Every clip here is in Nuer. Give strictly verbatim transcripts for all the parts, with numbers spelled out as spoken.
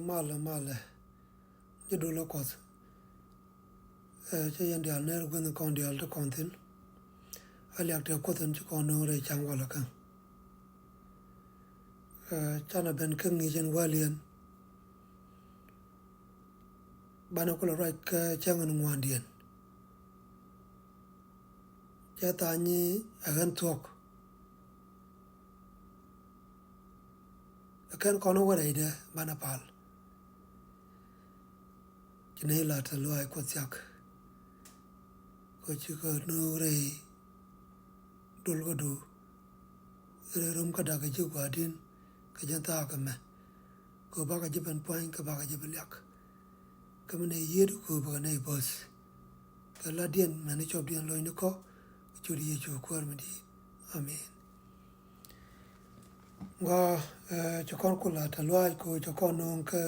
Malɛ, malɛ. Ji̱ dul ɛ Kuɔth. Ɛ, cä yɛn diaal ner gui̱n kɔn diaal ti kɔn thi̱n. A liak tëë Kuoth in ci kɔn nööŋ rɛy ca̱ŋ walɛ käŋ. Ɛ, canɛ ben kä ŋi̱i̱c in wäliɛn. Banɛ kulɛ ruac kä cäŋ in ŋuandiɛn. Cɛ tha̱a̱ŋ nyi ɛ ɣän thuɔ̱k. Ɛ kɛn kɔn wä rɛydɛ banɛ pal. Ci nɛy la te luaac Kuɔth thiak. Kɛ cikɛ nööŋ rɛy dul kädu. Rɛy rom kä dak kɛ ji̱ gua̱a̱r di̱n kɛ jɛn thaak ɛmɛ. Kɛ bakɛ ji̱ ben pua̱ny kɛ bakɛ ji̱ bi liak. Kä mi nɛy yiëëdu kɛ bakɛ nɛy bo̱th. Kɛ latdiɛn mɛn ni cɔpdiɛn lo̱cni kɔ kɛ ciöt Yecu Kuäär mi di̱i̱t. Amen. Gɔaa, ɛ, ci kɔn kula te luaac kɛ ɣöö ci kɔn nööŋ kä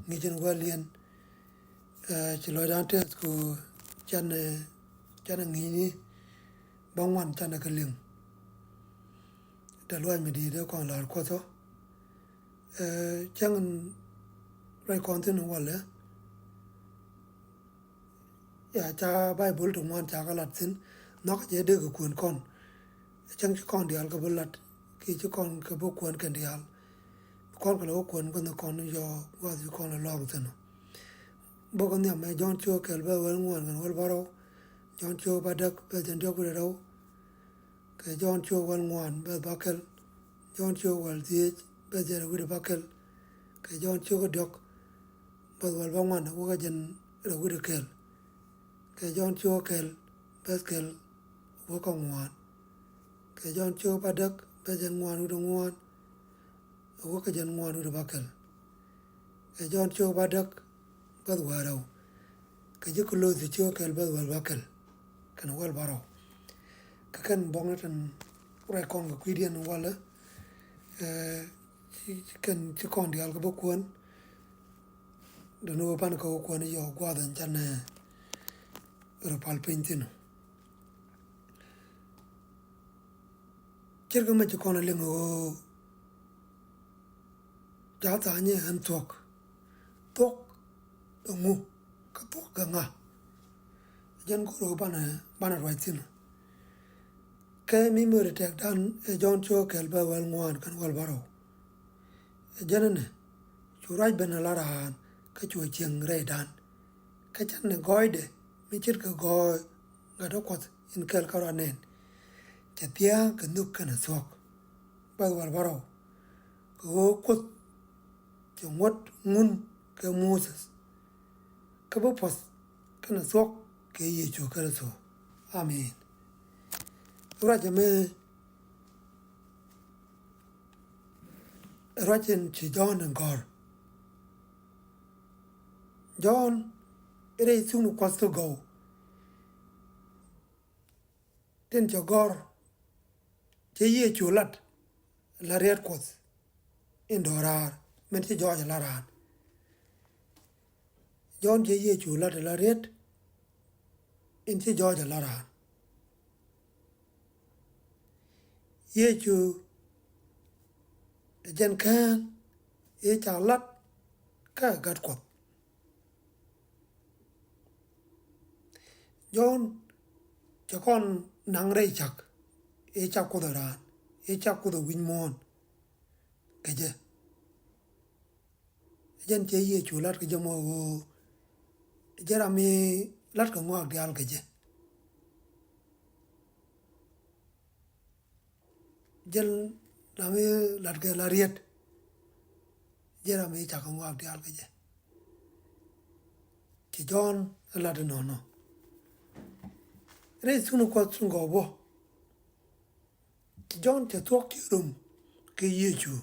ŋi̱i̱c in wäliɛn. Ɛ, ci lɔcdan tɛth kɛ ɣöö canɛ, canɛ ŋi̱i̱cni bä ŋuan canɛ kɛ liŋ. Te luaac mi di̱i̱t dee kɔn la̱r Kuɔth ɔ. Ɛ, cäŋ in ruac kɔn thi̱n walɛ. Ya ca Baibol ti ŋuan ca kɛ lat thi̱n, nhɔk jɛ dee kɛ kuɛn kɔn. Cäŋ ci kɔn diaal kɛ bi lat kiɛ ci kɔn kɛ bi kuɛn kɛn diaal. Kɔn kɛ lɛ wä kuɛn kɔn kɔn yɔ gua̱th ci kɔn lɛ lɔ̱ŋ thi̱n ɔ. Bok in nhiam ɛ Jɔ̱ɔ̱n ciök kɛl bɛ wäl ŋuan kɛn wäl bärɔw. Jɔ̱ɔ̱n ciök bädäk bɛ jɛn diɔ̱k wi̱cdɛ rɛw. Kɛ Jɔ̱ɔ̱n ciök wäl ŋuan bɛth bäkɛl. Jɔ̱ɔ̱n ciök wäl dhieec bɛth jɛn rɛw wi̱cdɛ bäkɛl. Kɛ Jɔ̱ɔ̱n ciök diɔ̱k bɛth wäl bäŋuan wä kä jɛn rɛw wi̱cdɛ kɛl. Kɛ Jɔ̱ɔ̱n ciök kɛl bɛth kɛl wä kä ŋuan. Kɛ Jɔ̱ɔ̱n ciök bädäk bɛth jɛn ŋuan wi̱cdɛ ŋuan wä kä jɛn ŋuan wi̱cdɛ bäkɛl. Kɛ Jɔ̱ɔ̱n ciök bädäk bäth wäl rɛw. Kɛ ji̱ Kolothi ciök kɛl bäth wäl bäkɛl kɛnɛ wäl bärɔw. Kɛ kɛn buɔ̱kni tin ruac kɔn kɛ kui̱diɛn walɛ. Ɛ, ci, ci kɛn ci kɔn diaal kɛ bä kuɛn. Dɔ̱ni wä pan kɛ wä kuɛn yɔ gua̱a̱th in canɛ rɔ pal piny thi̱n. Ce̱tkɛ mɛ ci kɔn a liŋ ɣöö ca tha̱a̱ŋ nyɛ ɣän thuɔ̱k. Thuɔ̱k ɛŋu kä thuɔ̱k kɛ ŋa? Jɛn go̱o̱r ɣöö banɛ, banɛ ruac thi̱n. Kɛ mi meri tɛkdan ɛ Jɔ̱ɔ̱n ciök kɛl bäth wäl ŋuan kɛn wäl bärɔw. Ɛ jɛn ɛnɛ cu ruac ben ala raan kä cuɛ cieŋ rɛydan. Kä canɛ gɔɔydɛ mi ce̱tkɛ gɔɔy gat ɛ Kuɔth in kɛl kä ruac nɛn. Cɛ thia̱a̱ŋ kɛ nhök kɛnɛ thuɔ̱k. Bäth wäl bärɔw. Kɛ ɣöö Kuoth cɛ ŋuɔ̱t ŋun kɛ Moses. Kä bi puɔ̱th kɛnɛ thuɔ̱k kɛ Yecu Kritho. Amen. Ruac ɛmɛ ruac in ci Jɔ̱ɔ̱n in gɔ̱r. Jɔ̱ɔ̱n rɛy thukni Kuɔth ti gɔw. Tin cɛ gɔ̱r cɛ Yecu lat la riet Kuɔth in do̱raar min ci jɔɔc la raan. Jɔ̱ɔ̱n cɛ Yecu lat la riet in ci jɔɔc la raan. Yecu ɛ jɛn kään i̱ ca lat kä gat Kuɔth. Jɔ̱ɔ̱n cɛ kɔn naŋ rɛy cak i̱ cak Kuoth ɛ raan i̱ cak Kuoth ɛ wi̱c muɔ̱ɔ̱n kɛ jɛ. Jɛn cɛ Yecu lat kɛ jɛ mɔ ɣöö jɛ ram mi lat kɛ ŋɔak diaal kɛ jɛ. Jɛn ram mi lat kɛ la riet. Jɛ ram mi cak kɛ ŋɔak diaal kɛ jɛ. Ci Jɔ̱ɔ̱n lat inɔnɔ. Rɛy thukni Kuɔth tin gɔw bä. Ci Jɔ̱ɔ̱n cɛ thuɔ̱k ci rom kɛ Yecu.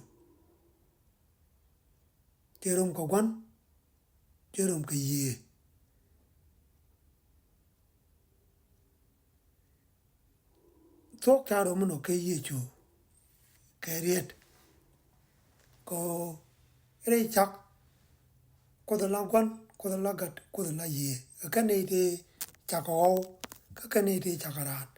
Cɛ rom kɛ gua̱n, cɛ rom kɛ yiëë. Thuɔ̱k ca rom inɔ kɛ Yecu kɛ riet. Kɛ rɛy cak Kuoth la gua̱n, Kuoth la gat, Kuoth la yiëë. Ɛ kɛn nɛy ti cak kɛ ɣɔw kä kɛn nɛy ti cak kɛ raan.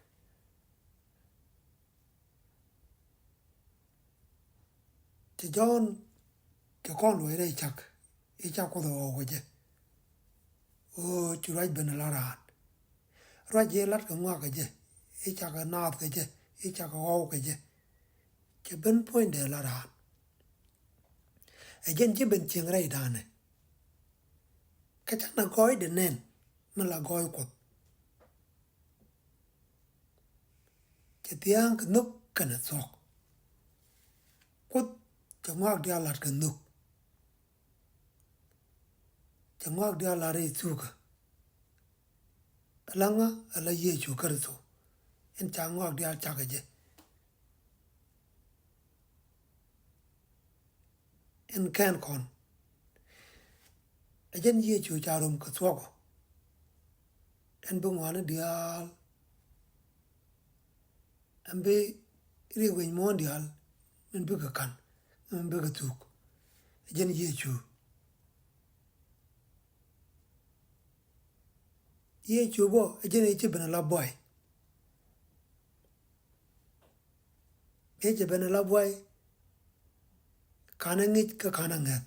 Ci Jɔ̱ɔ̱n cɛ kɔn luɔc rɛy cak i̱ ca Kuoth ɛ ɣɔw kɛ jɛ. Ɣöö ci ruac ben ala raan. Ruac i̱ lat kɛ ŋɔak kɛ jɛ, i̱ cakɛ naath kɛ jɛ, i̱ cakɛ ɣɔw kɛ jɛ. Cɛ ben puɔ̱nydɛ ala raan. Ɛ jɛn ci ben cieŋ rɛydan ɛ. Kä canɛ gɔɔydɛ nɛn min la gɔɔy Kuɔth. Cɛ thia̱a̱ŋ kɛ nhök kɛnɛ thuɔ̱k. Kuoth cɛ ŋɔak diaal lat kɛ nhök. Cɛ ŋɔak diaal lat rɛy thukä. Ala ŋa? Ala Yecu Kritho. Ɛn ca ŋɔak diaal cak kɛ jɛ. Ɛn kɛn kɔn. Ɛ jɛn Yecu ca rom kɛ thuɔ̱k ɔ. Ɛn bi ŋuani diaal. Ɛn bi riɛk wi̱c muɔ̱ɔ̱n diaal min bikɛ ka̱n, min bikɛ thuk. Ɛ jɛn Yecu. Yecu bä ɛ jɛn ëë ci ben ala buay. Mëë cɛ ben ala buay, ka̱n ɛ ŋi̱c kä ka̱n ɛ ŋɛ̈th.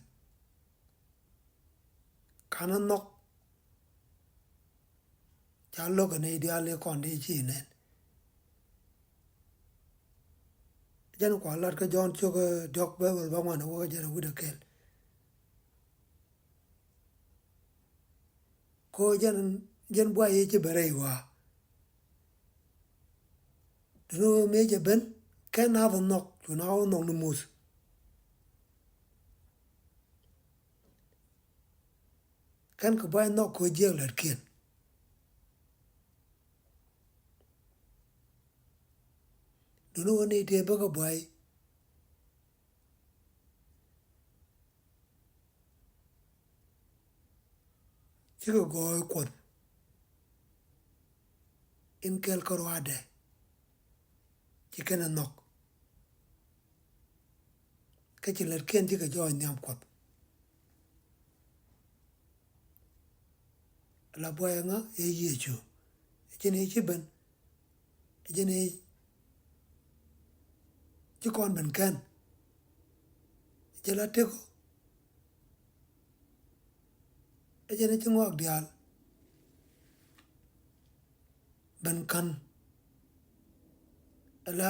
Ka̱n ɛ nhɔk. Ca lo̱k ɛ nɛy diaal i̱ kɔn dee ci nɛn. Jɛn kua lat kä Jɔ̱ɔ̱n cio̱k diɔ̱k bɛ wäl bä ŋuan ɛ wä kä jɛn ɛ wi̱cdɛ kɛl. Ko jɛn, jɛn buay i̱ ci ben rɛy ɣɔaa. Duŋni ɣöö mëë cɛ ben kɛn naath ɛ nhɔk, cu naath ɛ nhɔk ni muth. Kɛn kɛ buay nhɔk kɛ ɣöö jiɛk lätkiɛn. Duŋni ɣöö nɛy tëë bä kɛ buay. Cikɛ gɔɔy Kuɔth in kɛl kä ruaadɛ. Ci kɛn ɛ nhɔk. Kä ci lätkiɛn cikɛ jɔɔc nhiam Kuɔth. La buay ŋa? Ɛ Yecu. Ɛ jɛn ëë ci ben. Ɛ jɛn ëë ci kɔn ben kɛn. Ɛ jɛn la tëkɔ. Ɛ jɛn ëë ci ŋɔak diaal ben ka̱n. Ala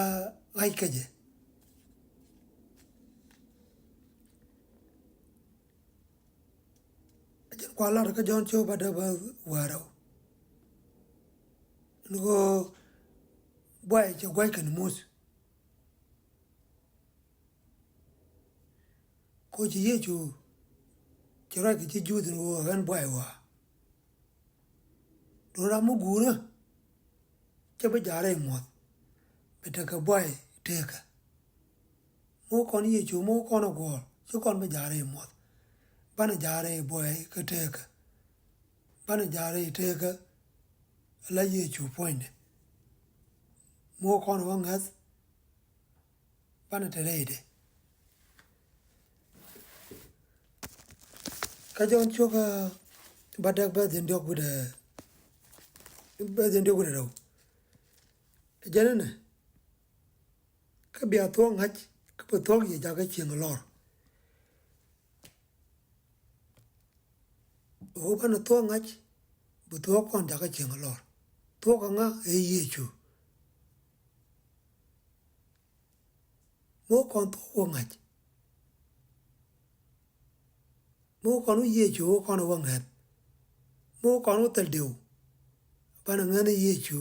ɣa̱c kä jɛ. Ɛ jɛn kua lar kä Jɔ̱ɔ̱n cio̱k bädäk bä wäl rɛw. Ni ɣöö buay cɛ gua̱c kɛn muth. Ko ci Yecu ci ruac kɛ ci Juudh ni ɣöö ɣän buay ɣɔaa. Duŋ ram mi guurä cä bi ja̱a̱r rɛy muɔ̱th. Bi tekɛ buay teekä. Mi wä kɔn Yecu, mi wä kɔn ɛ guɔ̱ɔ̱r, ci kɔn bi ja̱a̱r rɛy muɔ̱th. Banɛ ja̱a̱r rɛy buay kä teekä. Banɛ ja̱a̱r rɛy teekä. Ala Yecu puɔ̱nydɛ. Mi wä kɔn ɛ wä ŋäth. Banɛ te rɛydɛ. Kä Jɔ̱ɔ̱n cio̱kä bädäk bɛ dhi̱n diɔ̱k wi̱cdɛ, bɛ dhi̱n diɔ̱k wi̱cdɛ rɛw. Jɛn ɛnɛ, kä bia thuɔ̱k ŋa̱c, kä bi thuɔ̱k yɛ jakä cieŋ lɔr. Ɣöö banɛ thuɔ̱k ŋa̱c, bi thuɔ̱k kɔn jakä cieŋ lɔr. Thuɔ̱k ɛ ŋa? Ɛ Yecu. Mi wä kɔn thuɔ̱k wä ŋa̱c. Mi wä kɔn wä Yecu wä kɔn wä ŋäth. Mi wä kɔn wä thil diw. Banɛ ŋäth ni Yecu.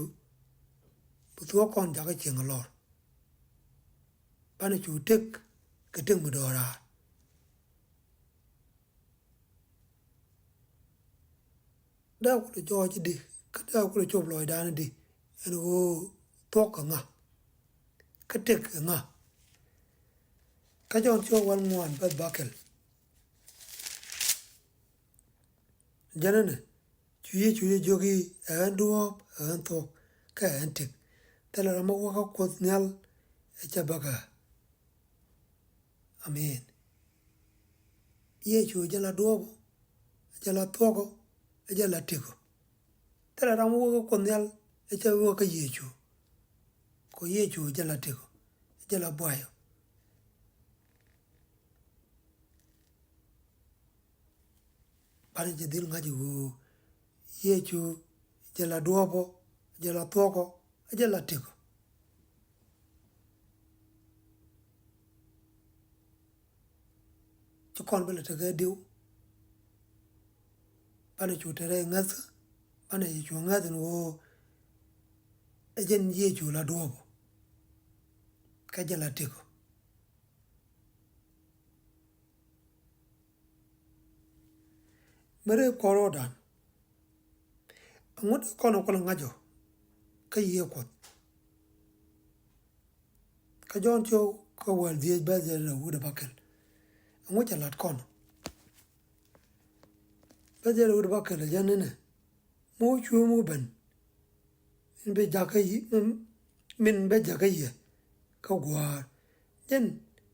Bi thuɔ̱k kɔn jakä cieŋ lɔr. Banɛ cu tëk kɛ tëk mi do̱raar. Dee kulɛ jɔɔc di, kä dee kulɛ cop lɔcdan di, ɛn ɣöö thuɔ̱k kɛ ŋa, kä tëk kɛ ŋa. Kä Jɔ̱ɔ̱n cio̱k wäl ŋuan bäth bäkɛl. Jɛn ɛnɛ, cu Yecu jɛ jiök i̱, ɛ ɣän duɔ̱ɔ̱p, ɛ ɣän thuɔ̱k, kä ɛ ɣän tëk. Thilɛ ram mi wäkä Kuoth Nhial ɛ cä bäkä. Amen. Yecu jɛ la duɔ̱ɔ̱pä, jɛ la thuɔ̱kä, jɛ la tëkä. Thilɛ ram wäkä Kuoth Nhial ɛ cä wäkä Yecu. Kɛ Yecu jɛ la tëkä, jɛ la buayä. Banɛ jɛ dhil ŋa̱c i̱ ɣöö Yecu jɛ la duɔ̱ɔ̱pɔ, jɛ la thuɔ̱kɔ, jɛ la tëkɔ. Ci kɔn bä lɛ tekɛ diw. Banɛ cu te rɛy ŋäthkä, banɛ cu ŋäth ɛn ɣöö ɛ jɛn Yecu la duɔ̱ɔ̱pɔ, kä jɛ la tëkɔ. Mi rep kɔn ro̱o̱dan. Ɛŋu dee kɔn kulɛ ŋa̱c ɔ kä Yiëë Kuɔth? Kä Jɔ̱ɔ̱n cio̱k kä wäl dhieec bɛ̈th jɛ rɛw wi̱cdɛ bäkɛl. Ɛŋu cɛ lat kɔn? Bɛ̈th jɛ rɛw wi̱cdɛ bäkɛl ɛ jɛn inɛ. Mi wä cuëëm wä ben, min bɛ jakä yi, min, min bɛ jakä yɛ kä gua̱a̱r. Jɛn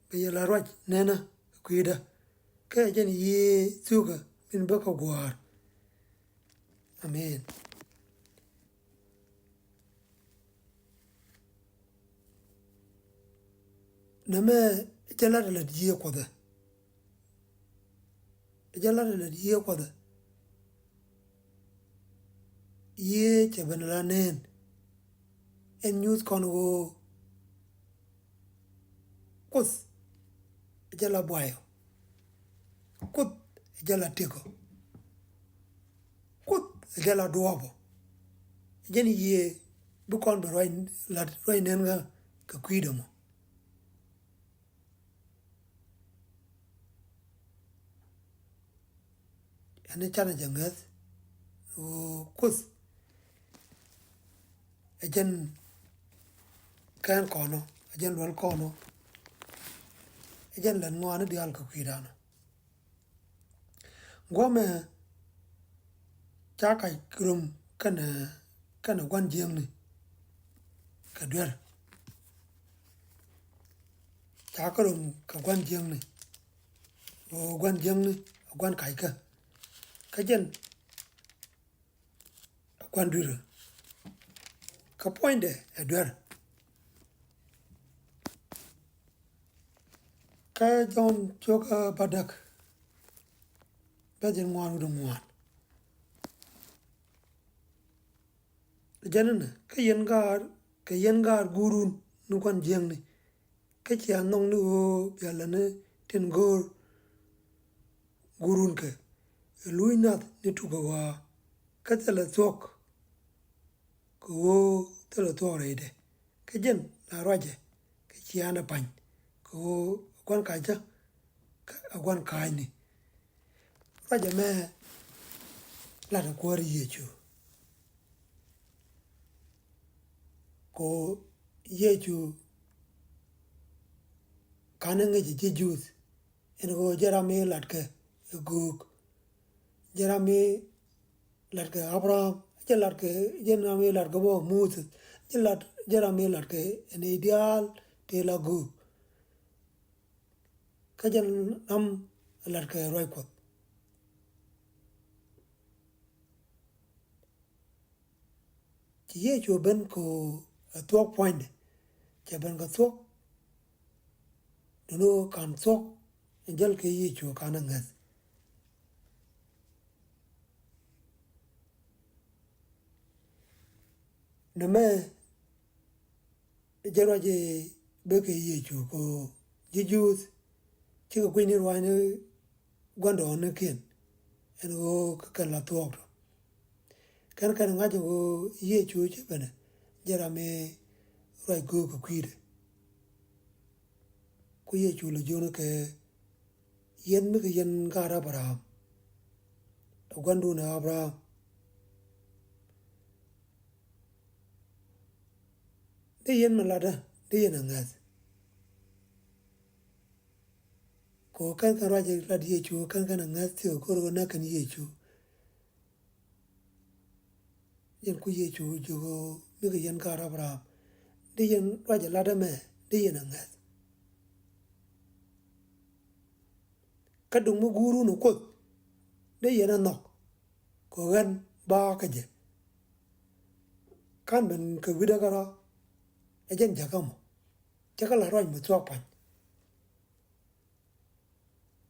bɛ yɛ la ruac nɛnä kä kui̱dä. Kä jɛn Yiëë thuɔ̱kä min bä kä gua̱a̱r. Amen. Nɛmɛ jɛ lat lät Yiëë Kuɔthɛ. Jɛ lat lät Yiëë Kuɔthɛ. Yiëë cɛ ben la nɛn. Ɛn nyuuth kɔn ɣöö Kuoth jɛ la buayɔ. Kuoth jɛ la tëkɔ. Kuoth jɛ la duɔ̱ɔ̱pɔ. Jɛn Yiëë bi kɔn bɛ ruac, lat ruac nɛn kä kɛ kui̱dɛ mɔ. Ɛn canɛ jɛ ŋäth ɣöö Kuoth ɛ jɛn kɛn kɔn ɔ, ɛ jɛn luɛl kɔn ɔ, ɛ jɛn lät ŋɔaani diaal kɛ kui̱dan ɔ. Guɔmɛ ca kac rom kɛnɛ, kɛnɛ gua̱n jiäkni kɛ duer. Ca kä rom kɛ gua̱n jiäkni. Ɣöö gua̱n jiäkni ɛ gua̱n kac kä. Kä jɛn ɛ gua̱n dui̱rä. Kä puɔ̱nydɛ ɛ duer. Kä Jɔ̱ɔ̱n cio̱kä bädäk, bɛ̈th jiɛn ŋuan wi̱cdɛ ŋuan. Jɛn inɛ, kä yɛn gaat, kɛ yɛn gaat guurun ni gua̱n jiäkni. Kä cia nhɔk ni ɣöö bia lät ni tin go̱o̱r guurun kɛ. Ɛ luc nath ni tuk ɛ ɣɔaa. Kä thilɛ thuɔ̱k kɛ ɣöö thilɛ thuɔ̱k rɛydɛ. Kä jɛn la ruacɛ kɛ ciaaŋdɛ pa̱ny kɛ ɣöö ɛ gua̱n ka̱cä kä ɛ gua̱n ka̱a̱cni. Ruacɛ mɛ latɛ Kuäär Yecu. Kɛ ɣöö Yecu ka̱n ɛ ŋäc ji̱ Juudh ɛn ɣöö jɛn ram mi latkɛ ɛ göök. Jɛn ram mi latkɛ Abraham, jɛn latkɛ, jɛn ram mi latkɛ bä Moses, jɛn lat, jɛn ram mi latkɛ ɛn i̱ diaal tëë la göök. Kä jɛn ram latkɛ ruac Kuɔth. Ci Yecu ben kɛ ɣöö ɛ thuɔ̱k puɔ̱nydɛ. Cɛ ben kɛ thuɔ̱k. Duŋni ɣöö ka̱n thuɔ̱k in jäl kɛ Yecu ka̱n ɛ ŋäth. Nɛmɛ jɛ ruac i̱ bek kɛ Yecu kɛ ɣöö ji̱ Juudh cikɛ gui̱cni ruaacni gua̱ndɔɔŋnikiɛn ɛn ɣöö kɛ kɛn la thuɔ̱k tɔ. Kɛn kɛn ŋa̱c ɣöö Yecu ci benɛ jɛ ram mi ruac göök kɛ kui̱dɛ. Ku Yecu lɛ jiökni kɛ yɛn mi kɛ yɛn gaat Abraham. Ɛ gua̱ndun ɛ Abraham. Dee yɛn mi latdä, dee yɛn a ŋäth. Kɛ ɣöö kɛn kɛn ruac lat Yecu, kɛn kɛn a ŋäth thiek ko̱r ɣöö näk kɛn Yecu. Yɛn ku Yecu jiök ɣöö mi kɛ yɛn gaat Abraham. Dee yɛn ruac ɛ latdä mɛ, dee yɛn a ŋäth. Kä duŋ mi guurun ɛ Kuoth, dee yɛn a nhɔk. Kɛ ɣän bä kä jɛ. Ka̱n ben kɛ wi̱cdä kärɔ̱, ɛ jɛn jäkä mɔ. Cä kɛ la ruac mi thuɔ̱k pa̱ny.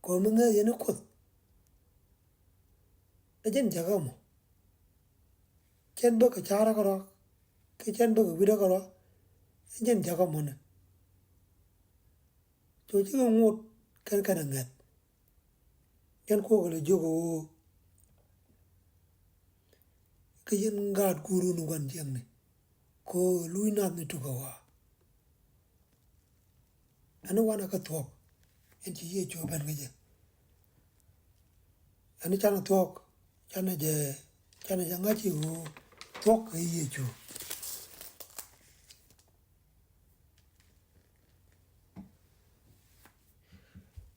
Kɛ ɣöö mi ŋäth yɛn i̱ Kuoth. Ɛ jɛn jakä mɔ. Cɛn bä kɛ carä kärɔa, kä cɛn bä kɛ wi̱rä kärɔa. Ɛ jɛn jakä mɔ ni. Cu cikɛ ŋot kɛn kɛn ɛ ŋɛth. Jɛn kuɔkɛ lɛ jiök ɛ ɣöö, kä yɛn gaat guurun gua̱n jiäkni, kɛ ɣöö luuc nath ni tukɛ ɣɔaa. Ɛn wanɛ kä thuɔ̱k, ɛn ci Yecu ben kä jɛ. Ɛn canɛ thuɔ̱k, canɛ jɛ, canɛ jɛ ŋa̱c i̱ ɣöö thuɔ̱k kɛ Yecu.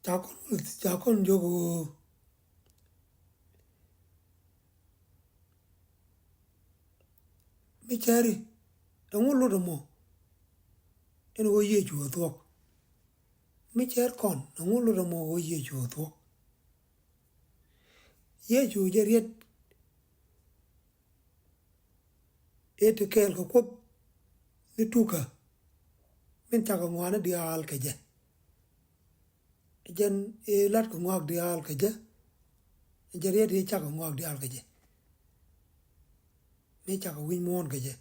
Ca kɔn, ca kɔn jiök ɣöö, mi cɛɛri, ɛŋu lot ɛmɔ ɛn ɣöö Yecu ɛ thuɔ̱k? Mi cɛɛr kɔn, ɛŋu lot ɛmɔ ɣöö Yecu ɛ thuɔ̱k? Yecu jɛ riet ëë ti kɛɛl kɛ Kuoth ni tukä min cakɛ ŋɔaani diaal kɛ jɛ. Jɛn ëë la̱t kɛ ŋɔak diaal kɛ jɛ. Jɛ riet ëë cakɛ ŋɔak diaal kɛ jɛ, mi cakɛ wi̱c muɔ̱ɔ̱n kɛ jɛ.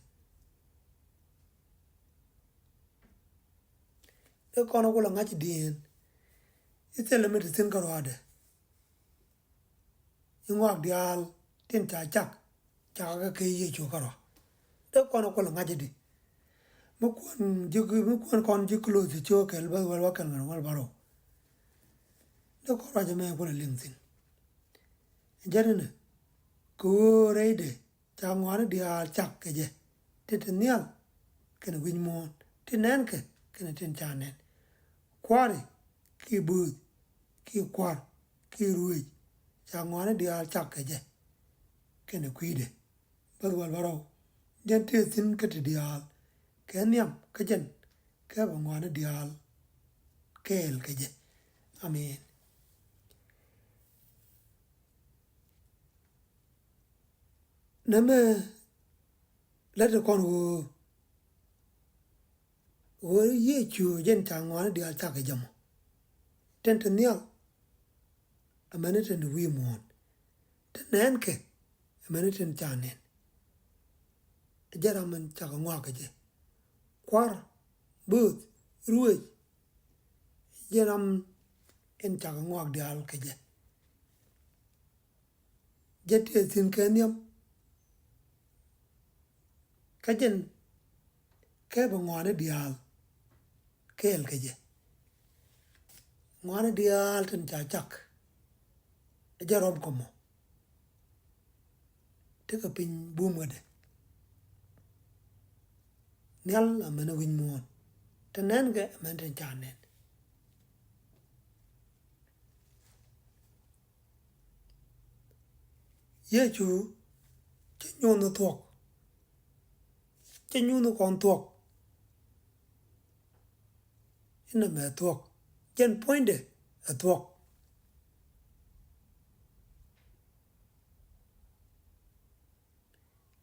Dee kɔn a kulɛ ŋa̱c di̱i̱n i̱ thilɛ mi ti thi̱n kärɔaadɛ. I̱ ŋɔak diaal tin ca cak, cakɛ kɛ Yecu kärɔa. Dee kɔn a kulɛ ŋa̱c di. Mi kuɛn ji̱, mi kuɛn kɔn ji̱ Kulothi cio̱o̱k kɛl bäth wäl wäl kɛl ŋän wäl bärɔw. Dee kɔn ruac ɛmɛ kulɛ liŋ thi̱n. Jɛn inɛ, kɛ ɣöö rɛydɛ ca ŋɔaani diaal cak kɛ jɛ, tin te nhial kɛnɛ wi̱c muɔ̱ɔ̱n, tin nɛnkɛ kɛnɛ tin ca nɛn. Kua̱ri kiɛ bööth kiɛ kua̱r kiɛ ruëëc, ca ŋɔaani diaal cak kɛ jɛ kɛnɛ kui̱dɛ. Bäth wäl bärɔw, jɛn tëë thi̱n kä ti diaal kɛ nhiam kä jɛn kɛ bɛ ŋɔaani diaal kɛɛl kɛ jɛ. Amen. Nɛmɛ lät kɔn ɣöö, ɣöö Yecu jɛn ca ŋɔaani diaal cak kɛ jɛ mɔ. Tin te nhial, amäni tin te wi̱i̱ muɔ̱ɔ̱n. Tin nɛnkɛ, amäni tin ca nɛn. Jɛn ram in cakɛ ŋɔak kɛ jɛ. Kua̱r, bööth, ruëëc, jɛn ram in cakɛ ŋɔak diaal kɛ jɛ. Jɛ tëë thi̱n kɛ nhiam. Kä jɛn kɛ bɛ ŋɔaani diaal kɛɛl kɛ jɛ. Ŋɔaani diaal tin ca cak, jɛ rɔm kɔmɔ. Tekɛ piny bum kädɛ. Nhial amäni wi̱c muɔ̱ɔ̱n. Te nɛnkɛ amäni tin ca nɛn. Yecu cä nyuɔ̱n thuɔ̱k. Cä nyuɔ̱n kɔn thuɔ̱k. Inɛ mɛ thuɔ̱k. Jɛn puɔ̱nydɛ ɛ thuɔ̱k.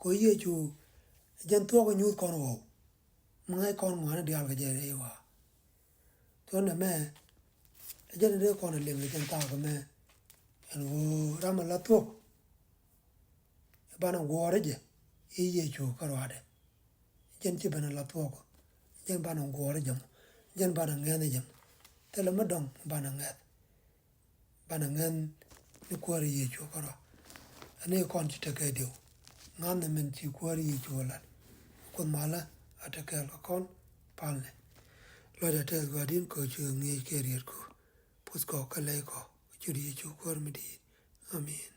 Kɛ Yecu jɛn thuɔ̱k nyuth kɔn ɣɔw. Mi ŋäc kɔn ŋɔaani diaal kɛ jɛ rɛy ɣɔaa. Thon ɛmɛ, ɛ jɛn dee kɔn ɛ liŋ kɛ jɛn thaak ɛmɛ. Ɛn ɣöö ram ɛ la thuɔ̱k, ɛ banɛ guɔ̱ɔ̱r ɛ jɛ i̱ Yecu kärɔaadɛ. Jɛn ci ben ɛ la thuɔ̱k, jɛn banɛ guɔ̱ɔ̱r ɛ jɛ mɔ, jɛn banɛ ŋɛ̈th ɛ jɛ mɔ. Thilɛ mi dɔ̱ŋ banɛ ŋɛ̈th. Banɛ ŋɛ̈n ni Kuäär Yecu kärɔa. Ani kɔn ci tekɛ diw. Ŋa̱n ni min ci Kuäär Yecu lat. Kuoth malä a tekɛɛl kɛ kɔn palnɛ. Lɔcdä tɛth Gua̱di̱n kɛ ci ŋi̱eec kɛ riet ku. Puth kɔ kä lɛy kɔ. Cut Yecu Kuäär mi di̱i̱t. Amen.